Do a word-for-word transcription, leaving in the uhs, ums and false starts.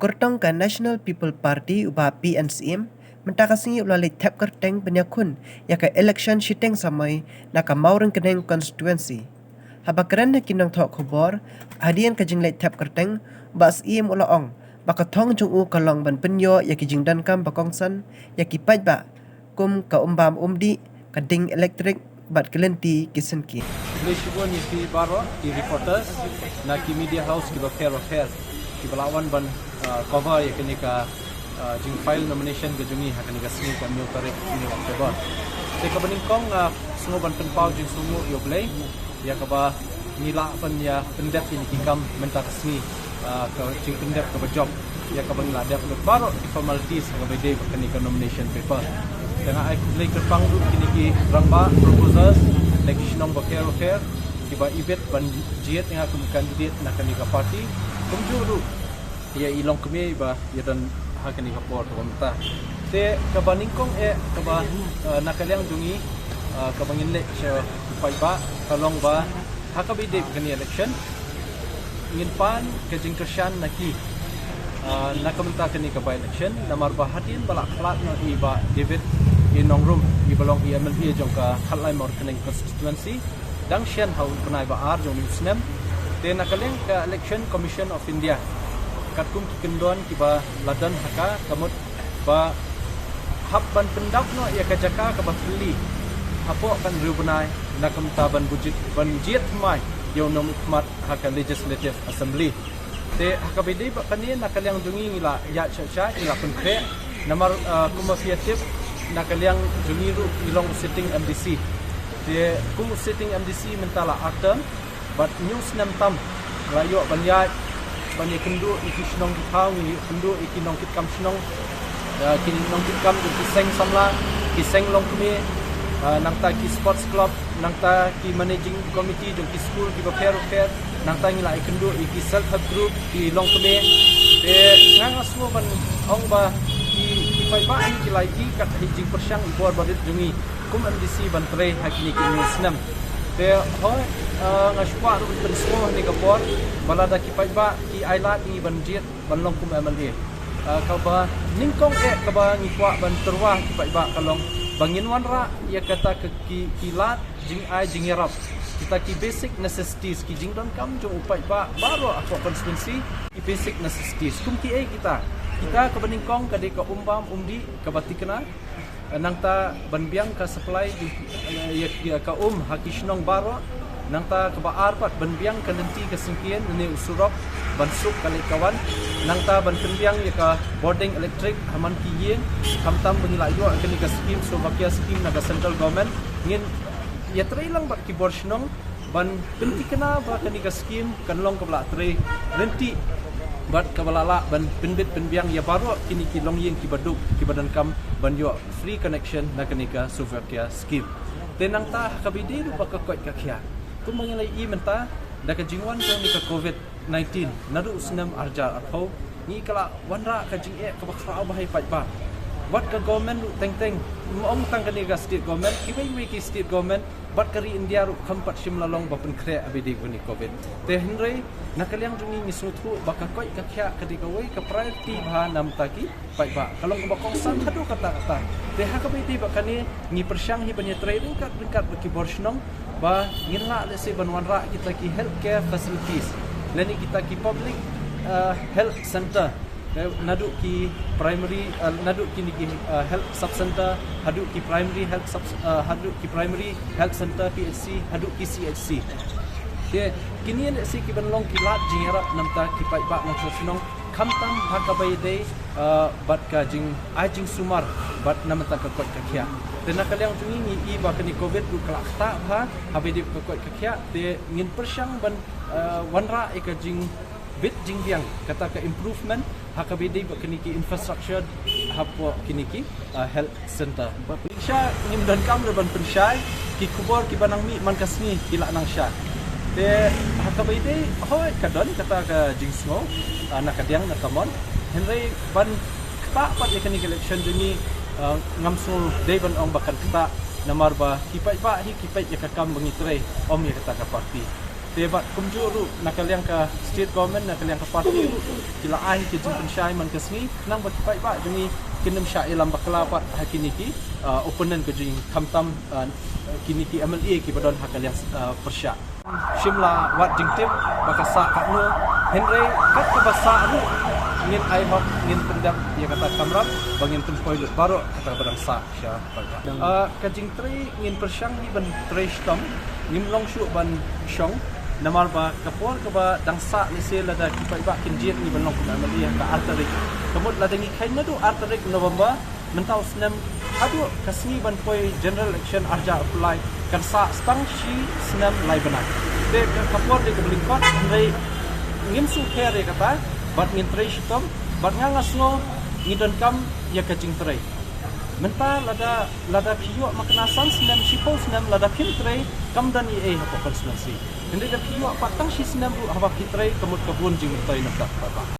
Kyrtong ka National People Party u Bah P N Syiem mynta ka sngi u la leit thep kyrteng pynïakhun ïa ka election shiteng samoi na ka Mawryngkneng constituency. Haba kren ha ki nongthoh khubor hadien ka jingleit thep kyrteng, u Bah Syiem u la ong ba ka thong jong u ka long ban pynïoh ïa ki jingdonkam ba kongsan ïa ki paidbah, kum ka umbam umdih, ka ding elektrik bad ka lynti ki syngkien. Khublei shibun ïa phi baroh ki reporters na ki media house kiba pher bapher kiba la wan ban, ah, cover ïa kane ka, ah, jingfile nomination ka jong ngi ha kane ka sngi ka hynñiew tarik u October. Te kaba nyngkong, ah, sngew ban pynpaw jingsngewnguh ïa U Blei ïa kaba ngi lah ban ïa pyndep ïa kine ki kam mynta ka sngi, ah, ka jingpyndep kaba jop ïa kaba ngi la dep lut baroh ki formalities ha kaba ïadei bad kane ka nomination paper. Te nga ai khublei kyrpang ruh ïa kine ki rangbah proposers na ki shnong bapher bapher kiba ibit ban jied ïa nga kum candidate na kane ka party, kumjuh ruh ïa i longkmie ba ïa don ha kane ka por kaba mynta. Te kaba nyngkong eh kaba, eh, na ka liang jong ngi, eh, kaba ngin leh sha ki paidbah ka long ba ha kaba ïadei bad kane election ngin pan ka jingkyrshan na ki, eh, na ka mynta kane ka by election, namar ba hadien ba la khlad noh i Bah David E Nongrum, i ba long i M L A jong ka Khatlai Mawryngkneng constituency, dang shen ha u bnai ba ar jong une u snem. Te na ka liang ka Election Commission of India, katkum ki kyndon kiba la don ha ka, ka mut ba hap ban pyndap noh ïa ka jaka kaba thylli hapoh ka hynriew bnai na ka bynta ban bujit ban jied thymmai ïa u nongmihkhmat ha ka Legislative Assembly. Te ha kaba ïadei bad kane na ka liang jong ngi ngi la ïaid shai shai, ngi la pynkhreh namar, ah, kumba phi ïa tip na ka liang jong ngi ruh ngi long u sitting M D C. Te kum u sitting M D C mynta la ar term bad hynñiew snem tam la ïoh ban ïaid ban ïakynduh ïa ki shnong ki thaw, ngi ïakynduh ïa ki nongkitkam shnong, ah, ki nongkitkam jong ki seng samla, ki seng longkmie, ah, nangta ki sports club, nangta ki managing committee jong ki skul kiba pher bapher, nangta ngi la ïakynduh ïa ki self help group, ki longkmie. Te nga nga sngew ban ong ba ki, ki paidbah ngi ki la ïohi kat ha i jingpyrshang i bor ba rit jong ngi kum M D C ban trei ha kine ki hynñiew snem. Te hooid, eh, nga shu kwah ruh ban pynsngew ha kane ka por ba lada ki paidbah ki ai lad ïa ngi ban jied ban long kum M L A. Eh, kaba nyngkong eh kaba ngi kwah ban tyrwa ki paidbah ka long ba ngin wanrah ïa kata ka ki, ki lad jingai jingïarap, kita ki basic necessities, ki jingdonkam jong u paidbah baroh hapoh constituency, ki basic necessities. Kum kiei kita? Kita kaba nyngkong ka dei ka umbam umdih kaba thikna, nangta ban biang ka supply, eh, ïa, ïa ka um ha ki shnong baroh, nangta kaba ar pat ban biang ka lynti ka syngkien lane u surok ban suk ka leit ka wan, nangta ban pynbiang ïa ka bording elektrik ha man ki ïing, khamtam ba ngi la ïoh kane ka skim Slovakia skim na ka central government, ngin ïatrei lang bad ki bor shnong ban pynthikna ba kane ka skim kan long kaba la trei lynti bad kaba la lah ban pynbit pynbiang ïa baroh kine ki longïing kiba duk kiba donkam ban ïoh free connection na kane ka Slovakia skim. Te nangta ha kaba ïadei ruh bad ka koit ka khiah, kumba ngi la ïohi mynta da ka jingwan jong kane ka covid nineteen naduh u snem arhajar arphew, ngi ka la wanrah ka jingeh kaba khraw bha ïa paidbah. Wat ka government ruh teng teng, ym ong tang kane ka state government, kiwei kiwei ki state government bad ka ri India ruh kam pat shym la long ba pynkhreh ha ba ïadei bad kane covid. Te hynrei na ka liang jong ngi ngi sngewthuh ba ka koit ka khiah ka dei kawei ka priority bha na bynta ki paidbah, ka long kaba kongsan haduh katta katta. Te ha kaba ïadei bad kane ngi pyrshang hi ban ïatrei ryngkat ryngkat bad ki bor shnong ba ngin lah lehse ban wanrah kita ki healthcare facilities lane kita ki public, eh, health center, eh, naduh ki primary, eh, naduh kine ki, eh, health sub center haduh ki primary health sub, eh, haduh ki primary health center, P H C, haduh ki C H C. Te kine lehse ki ban long ki lad jingïarap na bynta ki paidbah nongshong shnong, khamtam ha kaba ïadei, eh, bad ka jingai jingsumar bad na bynta ka koit ka khiah. Te na ka liang jong ngi ngi i ba kane covid ruh ka la ktah bha ha ba ïadei bad ka koit ka khiah, te ngin pyrshang ban, eh, wanrah ïa ka jingbit jingbiang, kata ka improvement ha kaba ïadei bad kine ki infrastructure hapoh kine ki, eh, health center. Ba pynsha ngim donkam ruh ban pynshai, ki khubor kiba nang mih man ka sngi ki la nang shah. Te ha kaba ïadei hooid ka don kata ka jingsngew, ah, na ka diang na ka mon. Hynrei ban ktah pat ïa kane ka election jong ngi, ah, ngam sngew dei ban ong ba kan ktah, namar ba ki paidbah hi ki peit ïa ka kam ba ngi trei, ym ïa kata ka party. Te bad kumjuh ruh na ka liang ka state government, na ka liang ka party ruh ki la ai ka jingpynshai man ka sngi, khnang ba ki paidbah jong ngi kin ym shah ïalam bakla pat ha kine ki, uh, opponent ka jong ngi, khamtam, uh, kine ki M L A kiba don ha ka liang, uh, pyrshah. Shim la wad jingtip ba ka sah katno, hynrei kat kaba sah ruh ngin ai hok, ngin pyndep ïa kata ka kamram ba ngin pynpoi lut baroh kata ba dang sah sha paidbah. Uh, ka jingtrei ngin pyrshang ngi ban trei shitom, ngim long shuh ban shong. Namar ba ka por kaba dang sah, lehse lada ki paidbah kin jied ngi ban long kum M L A ha ka ar tarik. Ka mut lada ngi kheiñ naduh ar tarik November, mynta u snem haduh ka sngi ban poi general election ar hajar arphew lai, kan sah tang shi snem lai bnai. Te ka, ka por dei kaba lyngkot, hynrei ngim sngewpher ïa kata, bad ngin trei shitom, bad nga, nga sngew ngi donkam ïa ka jingtrei. Mynta lada, lada phi ïoh makna san snem, shiphew snem lada phim trei, kam don ei ei hapoh constituency. Hynrei lada phi ïoh pat tang shi snem ruh haba phi trei, ka mut ka bun jingmyntoi na ka bynta paidbah.